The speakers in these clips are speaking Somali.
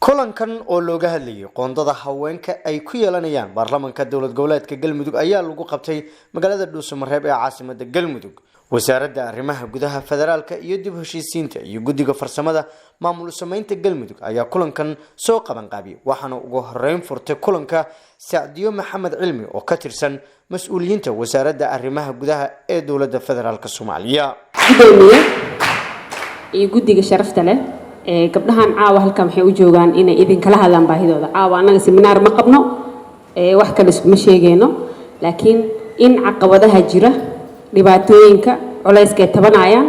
Kulankan oo looga hadlayay qoondada haweenka ay ku yeelanayaan baarlamanka dowlad goboleedka Galmudug ayaa lagu qabtay magaalada Dhuusamareeb ee caasimada Galmudug. Wasaaradda Arrimaha Gudaha, Federaalka iyo Dib Heshiisiinta iyo guddiga farsamada maamul sameynta Galmudug ayaa kulankan soo qaban qaabiyay, waxaana ugu horeyn furtay kulanka Sacdiyo Maxamed Cilmi oo ka tirsan mas-uuliyiinta Wasaaradda Arrimaha Gudaha ee dowladda Federaalka Soomaaliya. Gudoomiye iyo guddiga sharafta leh ee gabdhahan, caawa halkan waxay u joogaan inay idinkala hadlaan baahidooda. Caawa annaga seminaar ma qabno, wax kale iskuma sheegayno, laakiin in caqabadaha jira, dhibaatooyinka, culayska ay tabanayaan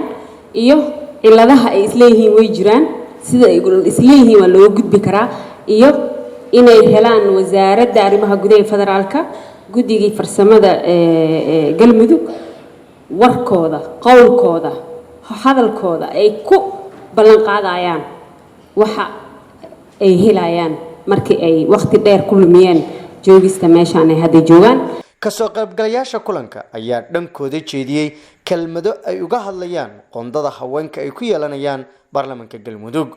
iyo ciladaha ay isleeyihiin way jiraan, sida ay isleeyihiin waa looga gudbi karaa, iyo inay helaan Wasaaradda Arrimaha Gudaha ee Federaalka, guddigii farsamada ee Galmudug, warkooda, qowlkooda, hadalkooda ay ku ballan qaadayaan waxa ay helayaan markii ay waqti dheer ku lumiyeen joogista meeshaan ay hadda joogaan. Kasoo qaybgalayaasha kulanka ayaa dhankooda jeediyey kelmado ay uga hadlayaan qoondada haweenka ay ku yeelanayaan baarlamanka Galmudug.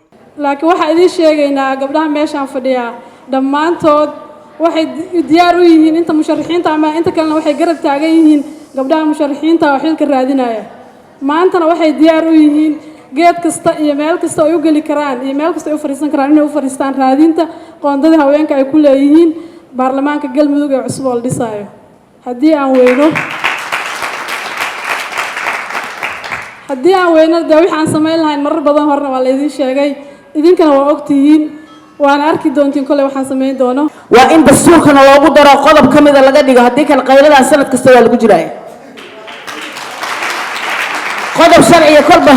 Laakiin waxaan idiin sheegaynaa, gabdhaha meeshaan fadhiyaa dhammaantood waxay diyaar u yihiin, inta musharaxiinta ama inta kalena waxay garab taagan yihiin gabdhaha musharaxiinta oo xilka raadinaya. Maantana waxay diyaar u yihiin geed kasta iyo meel kasta ay u geli karaan iyo meel kasta ay u fadhiisan karaan inay u fadhiistaan raadinta qoondada haweenka ay ku leeyihiin baarlamaanka Galmudug ee cusub oo la dhisaayo. Haddii aan weyno dee wixii aan samayn lahayn marar badan horena waa laydiin sheegay, idinkana waa ogtihiin, waana arki doontiin kolley waxaan samayn doono. Waa in dastuurkana loogu daro, qodob ka mida laga dhigo. Haddii kale qayladan sanad kasta waa lagu jiraya. Qodob sharciga kolba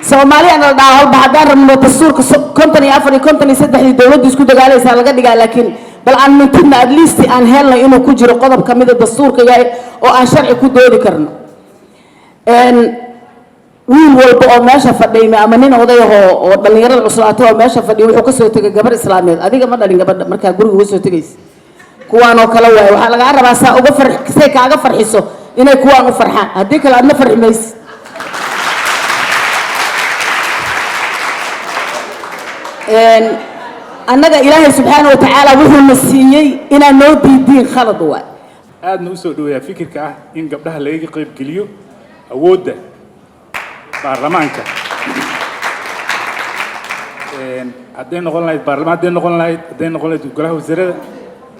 Soomaaliya la dhaha holba haddaan rabno dastuurka 54 iyo 53-dii dowladdu isku dagaalaysaa laga dhigaa, laakiin bal aan mintidna, at least aan helno inuu ku jiro qodob ka mida dastuurka yahay oo aan sharci ku doodi karno. Wiil walba oo meesha fadhiyay ama nin oday ahoo oo dhallinyarada cuslaatay oo meesha fadhiya wuxuu kasoo tegay gabar islaameed. Adiga ma dhalin gabadha markaa guriga uga soo tegaysa. Kuwaan oo kale waaye waxaa lagaa rabaa saa uga far say kaaga farxiso inay kuwaan u farxaan. Haddii kale aadna farxi mayse. Annaga Ilaahay subxaana wa tacaala wuxuuna siiyey inaan noo diidiin khalad waay. Aadna u soo dhaweeyaa fikirka ah in gabdhaha lagaga qaybgeliyo awoodda baarlamaanka. Hadday noqon lahayd baarlamaan, hadday noqon lahayd golaha wasiirada,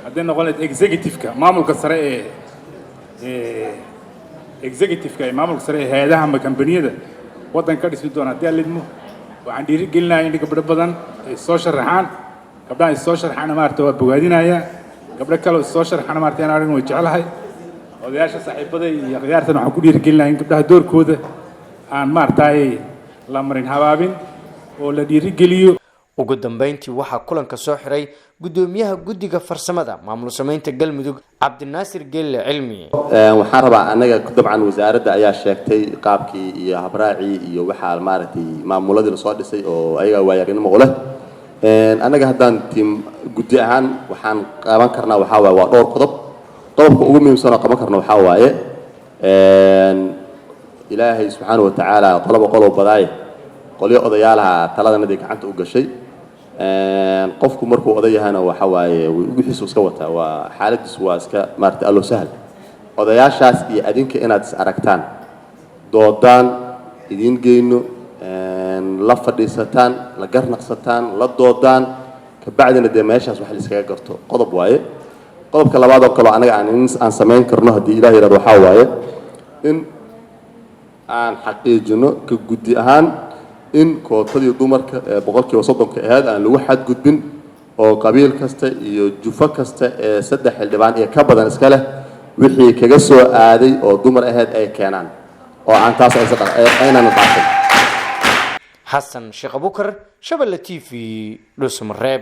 hadday noqon lahayd executive-ka, maamulka sare ee executive-ka ee maamulka sare ee hay-adaha ama kambaniyada waddanka ka dhismi doona. Haddii aan lidmo, waxaan dhiirigelinayaa in gabdho badan ay soo sharaxaan. Gabdhaha ay soo sharaxaana maarata waa bogaadinayaa, gabdho kale oo soo sharaxaana maarata in arrin way jeclahay. Odayaasha saaxiibada iyo khiyaartan waxaan ku dhiirigelinayaa in gabdhaha doorkooda aan maaragtay la marin habaabin oo la dhiirigeliyo. Ugu dambeyntii waxaa kulanka soo xiray guddoomiyaha guddiga farsamada maamul sameynta Galmudug, Cabdinaasir Geelle Cilmi. Waxaan rabaa annaga dabcan wasaaradda ayaa sheegtay qaabkii iyo habraacii iyo waxaa maaragtay maamuladii lasoo dhisay oo ayaga waayarinimo u leh. Annaga haddaan tiim guddi ahaan waxaan qaban karnaa waxaa waaye waa dhowr qodob. Qodobka ugu muhiimsan oo qaban karna waxaa waaye, Ilaahay subxaana wa tacaala qoloba qolob badaaye, qolyo odayaalaha taladanadii gacanta u gashay. Qofku markuu oday yahana waxa waaye wixiisu iska wataa, waa xaaladiisu waa iska maarata allo sahal. Odayaashaas iyo adinka inaad is aragtaan, doodaan, idiin geyno, la fadhiisataan, la garnaqsataan, la doodaan, kabacdina dee meeshaas wax la iskaga garto, qodob waaye. Qodobka labaad oo kaleo anaga aan samayn karno haddii Ilaah yidhahdo waxaa waaye in aan xaqiijino ka guddi ahaan in kootadii dumarka ee 30% ahayd aan lagu xadgudbin, oo qabiil kasta iyo jufo kasta ee saddex xildhibaan iyo ka badan iska leh wixii kaga soo aaday oo dumar ahayd ay keenaan, oo aan taas aynan dhaafin. Xasan Sheekh Abukar, Shabelle TV, Dhuusamareeb.